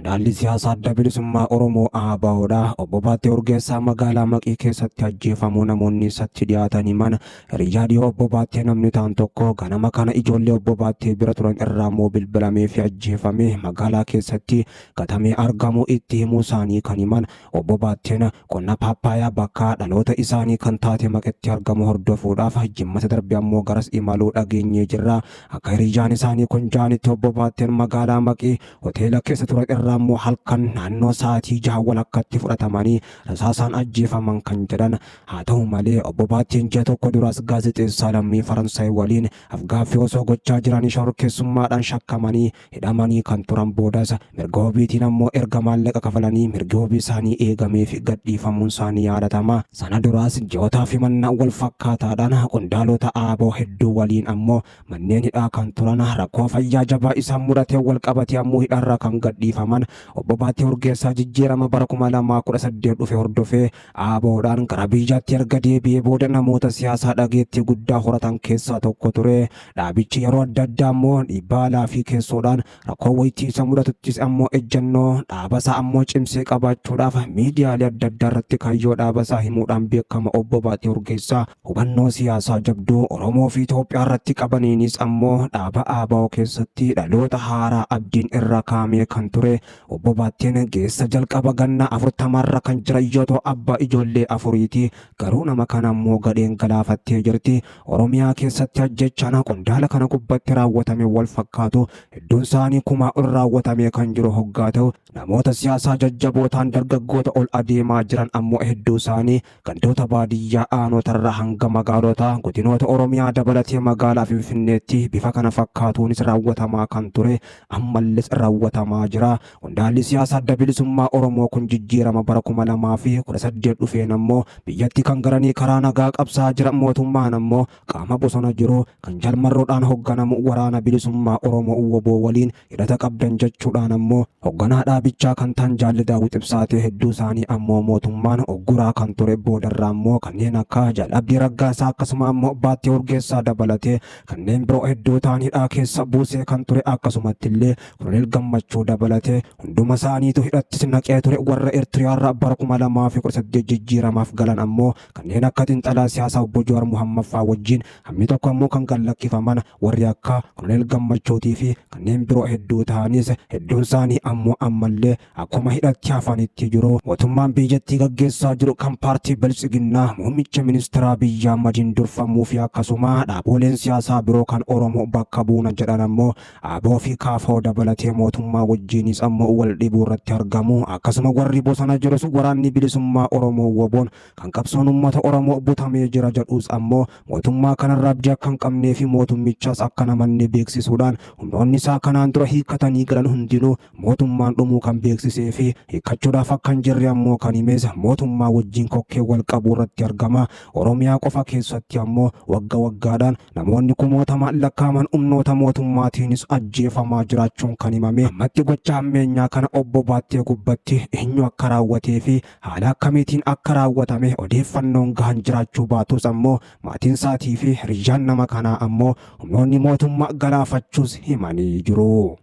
Qondaalli siyaasaa Adda Bilisummaa Oromoo ABOdha. Obbo Baattee Urgeessaa magaalaa Maqii keessatti ajjeefamuu namoonni isatti dhiyaatan himan. Hiriyyaa dhiyoo Obbo Baattee namni ta'an tokko ganama kana ijoollee Obbo Baattee bira turan irraa immoo bilbilamee fi ajjeefamee magaalaa keessatti gatamee argamuu itti himuu isaanii kan himan. Obbo Baatteen qonna paappaayaa bakka dhaloota isaanii kan taate Maqetti argamu hordofuudhaaf jimmata darbe ammoo garas imaluu dhageenyee jirra. Akka hiriyyaan isaanii kun ja'anitti Obbo Baatteen magaalaa Maqii hoteela keessa turan irraa immoo halkan naannoo sa'aatii 6 walakkatti fudhatamanii rasaasaan ajjeefaman kan jedhan. Haa ta'u malee Obbo Baatteen ji'a tokko duras gaazexeessaa lammii Faransaay waliin afgaaffii osoo gochaa jiranii shororkeessummaadhaan shakkamanii hidhamanii kan turan boodas mirga wabiitiin ammoo erga maallaqa kafalanii mirgi wabii isaanii eegameefi gadhiifamuun isaanii yaadatama. Sana duraas ji'ootaaf himannaa wal fakkaataadhaan qondaalota ABO hedduu waliin ammoo manneen hidhaa kan turan rakkoo fayyaa jabaa isaan mudateen wal qabatee ammoo hidhaarraa kan gadhiifaman Obbo Baattee Urgeessaa jijjiirama bara 2018 dhufe hordofee ABOdhaan gara biyyaatti erga deebi'ee booda namoota siyaasaa dhageettii guddaa horatan keessaa tokko ture. Dhaabichi yeroo adda addaa ammoo dhiibbaa alaa fi keessoodhaan rakkoo waytii isa mudatuttis ammoo ejjennoo dhaabasaa ammoo cimsee qabaachuudhaaf miidiyaalee adda addaa irratti kaayyoo dhaabasaa himuudhaan beekama Obbo Baatii Urgeessaa. Hubannoo siyaasaa jabduu Oromoo fi Itoophiyaa irratti qabaniinis ammoo dhaaba ABO keessatti dhaloota haaraa abdiin irra kaa'amee kan ture Obbo Baatteen geessa jalqaba ganna 40rra kan jiran yoo ta'u abbaa ijoollee afuriiti. Garuu nama kana ammoo gadheen galaafattee jirti. Oromiyaa keessatti ajjeechaan qondaala kana gubbatti raawwatame wal fakkaatu hedduun isaanii kumaa ol raawwatamee kan jiru hoggaa ta'u namoota siyaasaa jajjaboo ta'an dargaggoota ol adeemaa jiran ammoo hedduu isaanii gandoota baadiyyaa aanotarraa hanga magaalota godinoota Oromiyaa dabalatee magaalaa Finfinneetti bifa kana fakkaatuunis raawwatamaa kan ture ammalles raawwatamaa jira. Qondaalli siyaasaa Adda Bilisummaa Oromoo kun jijjiirama bara 2018 dhufeen ammoo biyyatti kan galanii karaa nagaa qabsaa'aa jiran mootummaan ammoo qaama bosona jiru kan Jaal Marroodhaan hogganamu Waraana Bilisummaa Oromoo wbo waliin hidhata qabdan jechuudhaan ammoo hogganaa dhaabichaa kan ta'an Jaalli Daawwit Ibsaatee hedduu isaanii ammoo mootummaan ugguraa kan ture boodarra ammoo kanneen akka Jaal Abdii Raggaasaa akkasuma ammoo Baattee Urgeessaa dabalatee kanneen biroo hedduu ta'an hidhaa keessa buusee kan ture akkasumatti illee Koloneel Gammachuu dabalatee hunduma isaaniitu hidhattis naqee ture warra Ertiriyaarraa bara 2018 jijjiiramaaf galan ammoo kanneen akka xinxalaa siyaasaa obbo Jawaar Muhammad faa wajjin hammi tokko ammoo kan gad lakkifaman warri akka Koloneel Gammachuutii fi kanneen biroo hedduu ta'anis hedduun isaanii ammoo ammallee akkuma hidhatti hafanitti jiru. Mootummaan biyyattii gaggeessaa jiru kan paartii Biltsiginnaa muummicha ministeeraa Abiyyi Ahmadiin durfamuu fi akkasuma dhaabooleen siyaasaa biroo kan Oromoo bakka buuna jedhan ammoo Abo fi KFO dabalatee mootummaa wajjiinis ammoo wal dhibuu irratti argamu. Akkasuma warri bosona jirus waraanni bilisummaa Oromoo WBOn kan qabsoon uummata Oromoo butamee jira jedhus ammoo mootummaa kanarraa abdii akka hin qabnee fi mootummichas akka hin amanne beeksisuudhaan humnoonni isaa kanaan dura hiikkatanii galan hundinuu mootummaan dhumuu kan beeksisee fi hiikkachuudhaaf akka hin jirre ammoo kan himes mootummaa wajjin kokkee wal qabuu irratti argama. Oromiyaa qofa keessatti ammoo wagga waggaadhaan namoonni kumootamaan lakkaa'aman humnoota mootummaatiinis ajjeefamaa jiraachuun kan himame. Ammatti gocha hammeenyaa kana Obbo Baattee gubbatti eenyu akka raawwatee fi haala akkamiitiin akka raawwatame odeeffannoon gahan jiraachuu baatus ammoo maatiin isaatii fi hiriyyaan nama kanaa ammoo humnoonni mootummaa galaafachuus himanii jiru.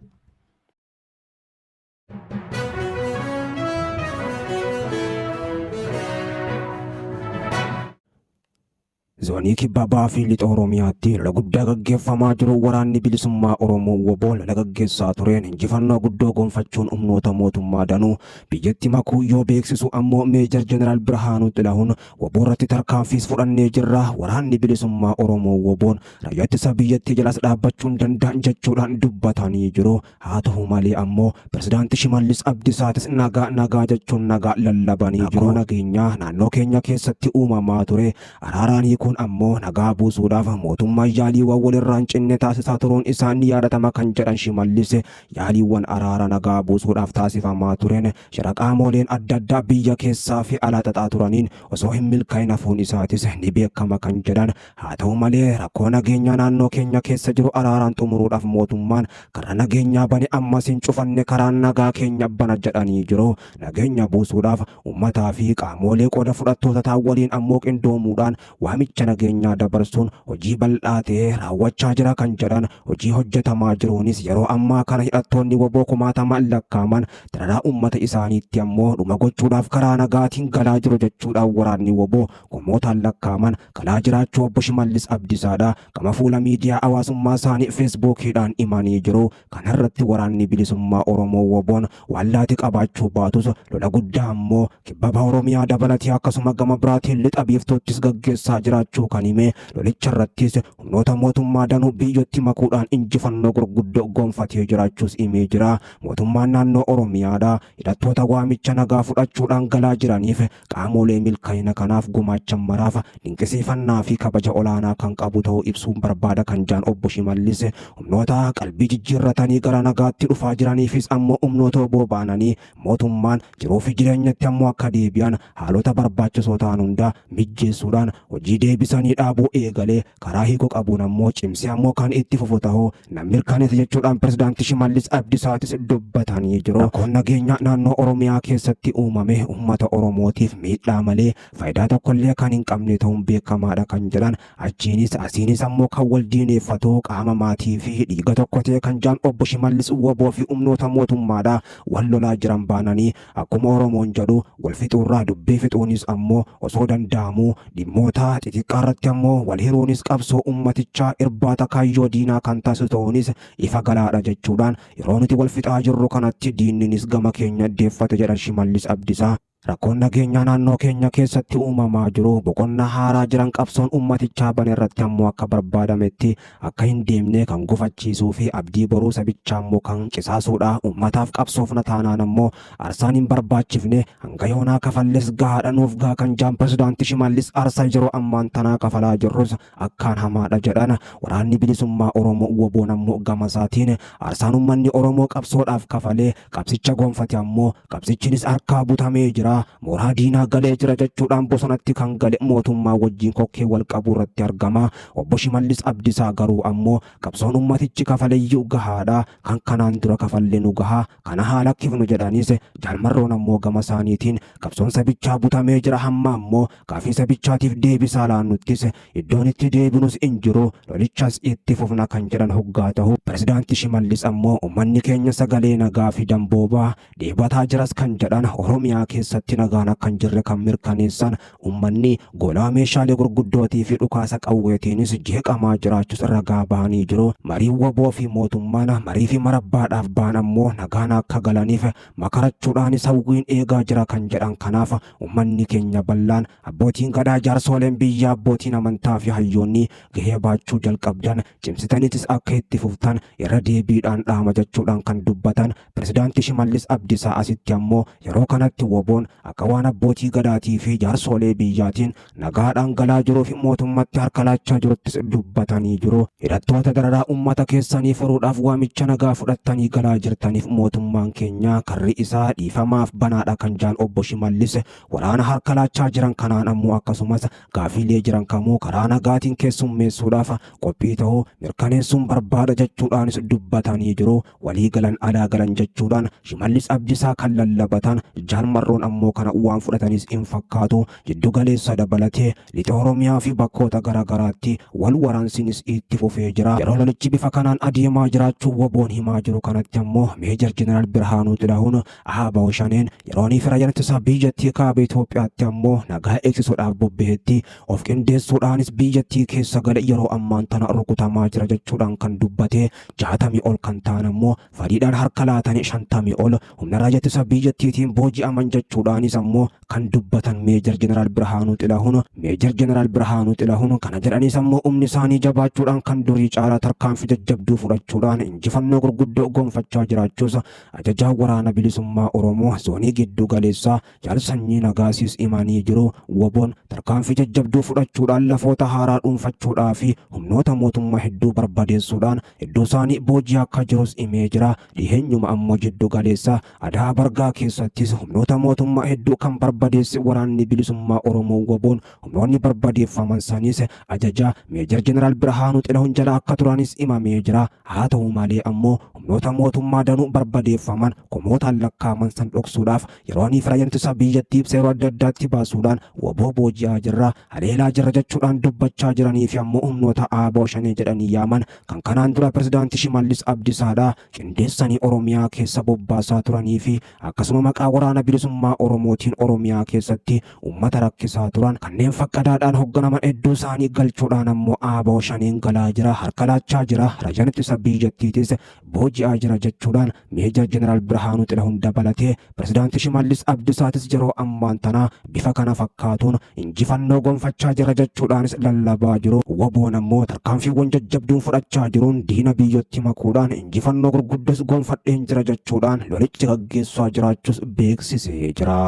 Zoonii Kibba Bahaa fi Lixa Oromiyaatti lola guddaa gaggeeffamaa jiru waraanni bilisummaa Oromoo wbo lola gaggeessaa tureen injifannoo guddoo gonfachuun humnoota mootummaa danuu biyyatti makuu yoo beeksisu ammoo Meejar Jeneraal Birhaanuu Xilahuun wbo irratti tarkaanfiis fudhannee jirra waraanni bilisummaa Oromoo WBOn raayyaa ittisa biyyattii jalas dhaabbachuu hin danda'an jechuudhaan dubbatanii jiru. Haa ta'u malee ammoo Pirezidaanti Shimallis Abdisaatis nagaa nagaa jechuun nagaa lallabanii jiru. Rakkoo nageenyaa naannoo keenya keessatti uumamaa ture araaraan hiikuun ammoo nagaa buusuudhaaf mootummaan yaaliiwwan walirraa hin cinne taasisaa turuun isaa ni yaadatama kan jedhan Shimallis yaaliiwwan araara nagaa buusuudhaaf taasifamaa tureen shira qaamooleen adda addaa biyya keessaa fi alaa xaxaa turaniin osoo hin milkaa'in hafuun isaatis ni beekama kan jedhan Haa ta'u malee rakkoo nageenyaa naannoo keenya keessa jiru araaraan xumuruudhaaf mootummaan karra nageenyaa bane ammas hin cufanne karaan nagaa keenya bana jedhanii jiru. Nageenya buusuudhaaf uummataa fi qaamoolee qooda fudhattoota ta'an waliin ammoo qindoomuudhaan waamicha waamicha nageenyaa dabarsuun hojii bal'aa ta'e raawwachaa jira kan jedhan, hojii hojjetamaa jiruunis yeroo ammaa kana hidhattoonni WBO kumaatamaan lakkaa'aman dararaa uummata isaaniitti ammoo dhuma gochuudhaaf karaa nagaatiin galaa jiru jechuudhaan, waraanni WBO kumootaan lakkaa'aman galaa jiraachuu obbo Shimallis Abdiisaadha gama fuula miidiyaa hawaasummaa isaanii Feesbuukiidhaan himanii jiru. Kanarratti waraanni bilisummaa Oromoo WBOn waan laati qabaachuu baatus, lola guddaa ammoo kibba baha Oromiyaa dabalatee akkasuma gama biraatiin lixa biiftuuttis gaggeessaa jiraachuu kan hime, lolicha irrattis humnoota mootummaa danuu biyyootti makuudhaan injifannoo gurguddoo gonfatee jiraachuus himee jira. Mootummaan naannoo Oromiyaadha hidhattoota waamicha nagaa fudhachuudhaan galaa jiraniif qaamolee milkaa'ina kanaaf gumaachan maraaf dinqisiifannaa fi kabaja olaanaa kan qabu ta'uu ibsuun barbaada kan jaan obbo Shimallis, humnoota qalbii jijjiirratanii gara nagaatti dhufaa jiraniifis ammoo humnoota oboo baananii mootummaan jiruu fi jireenyatti ammoo akka deebi'an haalota barbaachisoo ta'an hunda mijjeessuudhaan hojii deebisanii dhaabuu eegalee karaa hiikoo qabuun ammoo cimsee ammoo kan itti fufu ta'uu nan mirkaneessa jechuudhaan pirezidaantii Shimallis Abdiisaatis dubbatanii jiru. Rakkoon nageenya naannoo Oromiyaa keessatti uumame uummata Oromootiif miidhaa malee faayidaa tokkollee kan hin qabne ta'uun beekamaadha kan jedhan, achiinis asiinis ammoo kan wal diineeffatu qaama maatii fi dhiiga tokko ta'e kan jaan obbo Shimallis, WBO fi humnoota mootummaadha wal lolaa jiran baananii akkuma Oromoon jedhu wal fixuurraa dubbii fixuunis ammoo osoo danda'amuu, dhimmoota xixiqqaa irratti ammoo wal hiruunis qabsoo ummatichaa irbaata kaayyoo diinaa kan taasisu ta'uunis ifa galaadha jechuudhaan, yeroo nuti wal fixaa jirru kanatti diinninis gama keenya deeffate jedhan Shimallis Abdiisaa. Rakkoon nageenyaa naannoo keenya keessatti uumamaa jiru boqonnaa haaraa jiran qabsoon ummatichaa bane irratti ammoo akka barbaadametti akka hin deemne kan gufachiisuu fi abdii boruu sabichaa ammoo kan qisaasuudha. Ummataaf qabsoofna taanaan ammoo aarsaan hin barbaachifne hanga yoonaa kafalles gahaadha, nuuf gaha kan jaan pirezidaantii Shimallis, aarsaa yeroo ammaan tanaa kafalaa jirrus akkaan hamaadha jedhan. Waraanni bilisummaa Oromoo WBOn ammoo gama isaatiin aarsaan ummanni Oromoo qabsoodhaaf kafalee qabsicha gonfate ammoo qabsichinis harkaa butamee jira, mooraa diinaa galee jira jechuudhaan bosonatti kan gale mootummaa wajjin kokkee wal qabuu irratti argama. Obbo Shimallis Abdiisaa garuu ammoo qabsoon ummatichi kafaleyyuu gahaadha, kan kanaan dura kafalle nu gahaa, kana haa lakkifnu jedhanis, Jaalmarroon ammoo gama isaaniitiin qabsoon sabichaa butamee jira, hamma ammoo gaafii sabichaatiif deebisaa laannuttis iddoon itti deebinus hin jiru, lolichas itti fufna kan jedhan hoggaa ta'u, pirezidaantii Shimallis ammoo uummanni keenya sagalee nagaa fi damboobaa dheebataa jiras kan jedhan, Oromiyaa keessatti nagaan akka hin jirre kan mirkaneessan, uummanni golaa meeshaalee gurguddootii fi dhukaasa qawweetiinis jeeqamaa jiraachus ragaa bahanii jiru. Marii WBO fi mootummaan marii fi marabbaadhaaf ba'an ammoo nagaan akka galaniif makarachuudhaanis hawwiin eegaa jira kan jedhan, kanaaf uummanni keenya bal'aan, abbootiin gadaa, jaarsooleen biyyaa, abbootiin amantaa fi hayyoonni gahee baachuu jalqabdan cimsitaniitis akka itti fuftan irra deebiidhaan dhaama jechuudhaan kan dubbatan pirezidaantii Shimallis Abdiisaa, asitti ammoo yeroo kanatti WBOn akka waan abbootii gadaatii fi jaarsoolee biyyaatiin nagaadhaan galaa jiruu fi mootummatti harka laachaa jiruttis dubbatanii jiru. Hidhattoota dararaa uummata keessanii furuudhaaf waamicha nagaa fudhattanii galaa jirtaniif mootummaan keenya karri isaa dhiifamaaf banaadha kan jaan obbo Shimallis, waraana harka laachaa jiran kanaan ammoo akkasumas gaafiilee jiran kamuu karaa nagaatiin keessummeessuudhaaf qophii ta'uu mirkaneessuun barbaada jechuudhaanis dubbatanii jiru. Walii galan alaa galan jechuudhaan Shimallis Abdiisaa kan lallabatan Jaalmarroon ammoo kana waan fudhatanis hin fakkaatu. Jiddu galeessa dabalatee lixa Oromiyaa fi bakkoota garaagaraatti wal waraansinis itti fufee jira. Yeroo lolichi bifa kanaan adeemaa jiraachuu WBOn himaa jiru kanatti ammoo Meejar Jeneraal Birhaanuu Xilahuun ABO Shaneen yeroonii fi raayyaan ittisaa biyyattii kaaba Itoophiyaatti ammoo nagaa eegsisuudhaaf bobbahetti of qindeessuudhaanis biyyattii keessa gale yeroo ammaan tana rukutamaa jira jechuudhaan kan dubbate, 60 ol kan ta'an ammoo fadiidhaan harka laatanii, 50 ol humna raayyaa ittisa biyyattiitiin booji'aman jechuudhaanis ammoo kan dubbatan Meejar Jeneraal Birhaanuu Xilahuun. Meejar Jeneraal Birhaanuu Xilahuun kana jedhanis ammoo humni isaanii jabaachuudhaan kan durii caalaa tarkaanfii jajjabduu fudhachuudhaan injifannoo gurguddoo gonfachaa jiraachuus ajajaa waraana bilisummaa Oromoo zoonii giddu galeessaa Jaal Sanyii Nagaasiis himanii jiru. WBOn tarkaanfii jajjabduu fudhachuudhaan lafoota haaraa dhuunfachuudhaa fi humnoota mootummaa hedduu barbadeessuudhaan hedduu isaanii boojii akka jirus himee jira. Dhiheenyuma ammoo jiddu galeessa Adaa Bargaa keessattis humnoota mootummaa hedduu kan barbadeesse waraanni bilisummaa Oromoo WBOn, humnoonni barbadeeffaman sanis ajaja Meejar Jeneraal Birhaanuu Xilahuun jala akka turanis himamee jira. Haa ta'u malee ammoo humnoonni Humnoota mootummaa danuu barbadeeffaman kumootaan lakkaa'aman san dhoksuudhaaf yeroo aniif raayyaan ittisa biyyattii ibsa yeroo adda addaatti baasuudhaan wbo booji'aa jirra, haleelaa jirra jechuudhaan dubbachaa jiranii fi ammoo humnoota ABO Shanee jedhanii yaaman kan kanaan dura Pirezidaanti Shimallis Abdisaadhaa qindeessanii Oromiyaa keessa bobbaasaa turanii fi akkasuma maqaa Waraana Bilisummaa Oromootiin Oromiyaa keessatti uummata rakkisaa turan kanneen Faqqadaadhaan hogganaman hedduu isaanii galchuudhaan ammoo ABO Shaneen galaa jira, harka laachaa jira, Raayyaan Ittisa Biyyattiitis booji'aa jira jechuudhaan Meejar Jeneraal Birhaanuu Xilahun dabalatee Pirezidaanti Shimallis Abdisaatis yeroo ammaan tanaa bifa kana fakkaatuun injifannoo gonfachaa jira jechuudhaanis lallabaa jiru. WBOn ammoo tarkaanfiiwwan jajjabduun fudhachaa jiruun diina biyyootti makuudhaan injifannoo gurguddas gonfadheen jira jechuudhaan lolicha gaggeessaa jiraachuus beeksisee jira.